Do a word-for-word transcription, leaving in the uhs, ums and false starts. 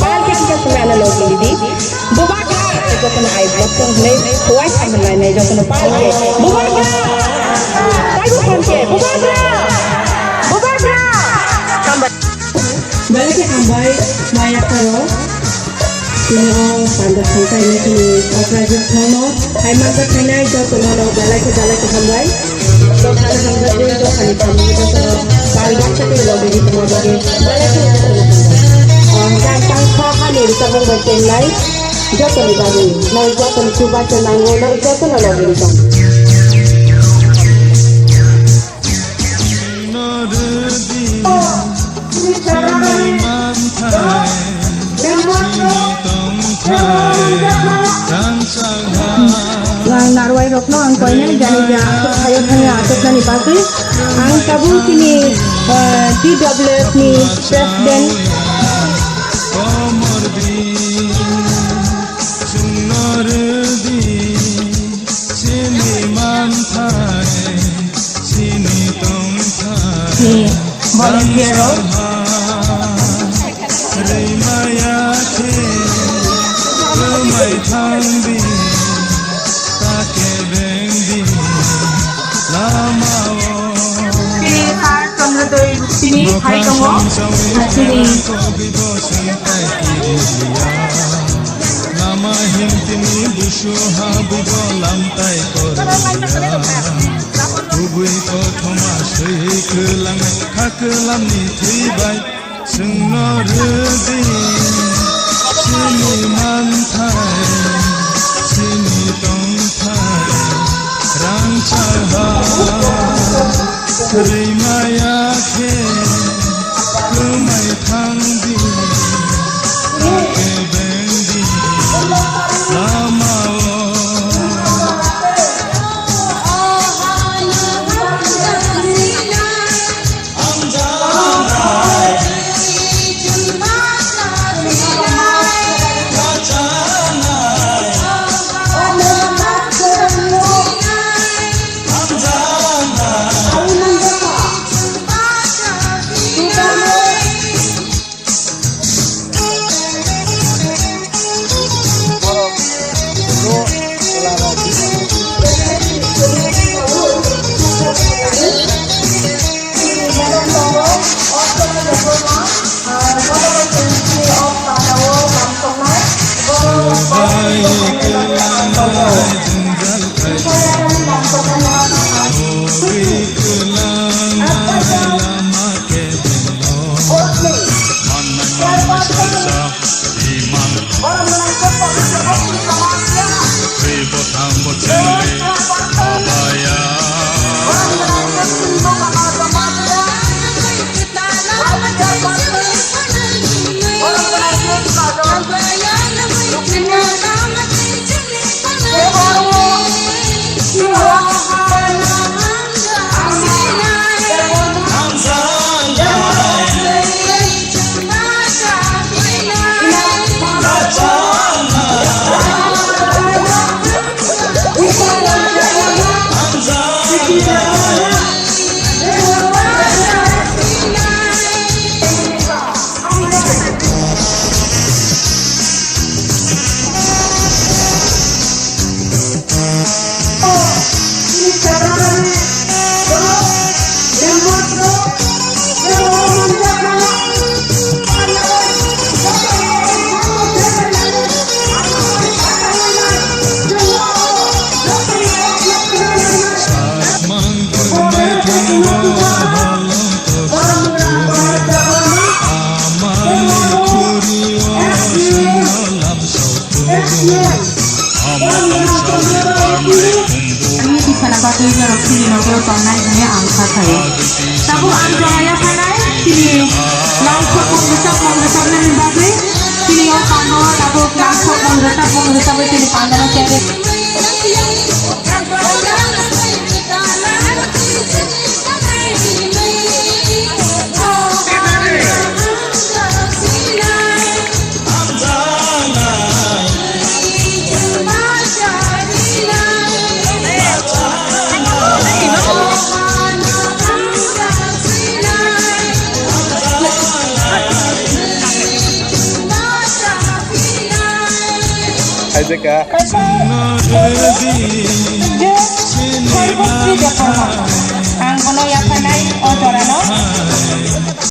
Pal khe kisa sumai ano logi di. Bubagra, jotono ai block tong hwnwi huwai thang hwnlainai jotono pal khe. Bubagra! Taibo phone khe, Bubagra! Bubagra! Belai khe hambai, maya karo. Tini o panda thangtai ni tini o private thangno. Hai manjak khainai jotono no belai khe belai khe hambai. Jotono hamjakgwi jotono thamwi jotono bari baksa khe logi di tongma bagwi belai khe jotono hambai. O jang tang kha hani rwchapmung bai chengnai jotoni bagwi. Nang jotoni chubachu nango, nang jotono logi di tong. Ang narwai rokno ang koinai jani ja aswk thaio thani achuknani bagwi ang tabuk chini, eh, T W F ni president. Chini manthai, chini tongthai, ni volunteer rok. Rwmaya khe, rwmai thangdi, ta kebengdi, lamao. Chini sir Chandrodoi Ruksini phai tongo, chini. Lama himtini busu ha bugo lamtai korliya. Kubui kothoma swi kwlang kha kwlamni thwi bai. Chwngno rwdi, chini manthai, chini tongthai, rangchak ha. Rwmaya khe kwmai thangdi, kebengdi lamao. Ani bisana bagwi norok chini nokeo tongnai hwnwi ang kha khaio. Tabuk ang joraya phainai chini langsokmung rwchapmung rwchapnani bagwi. Chini o pano tabuk langsokmung rwchapmung rwchapwi chini pandano tiyari. Aja ka.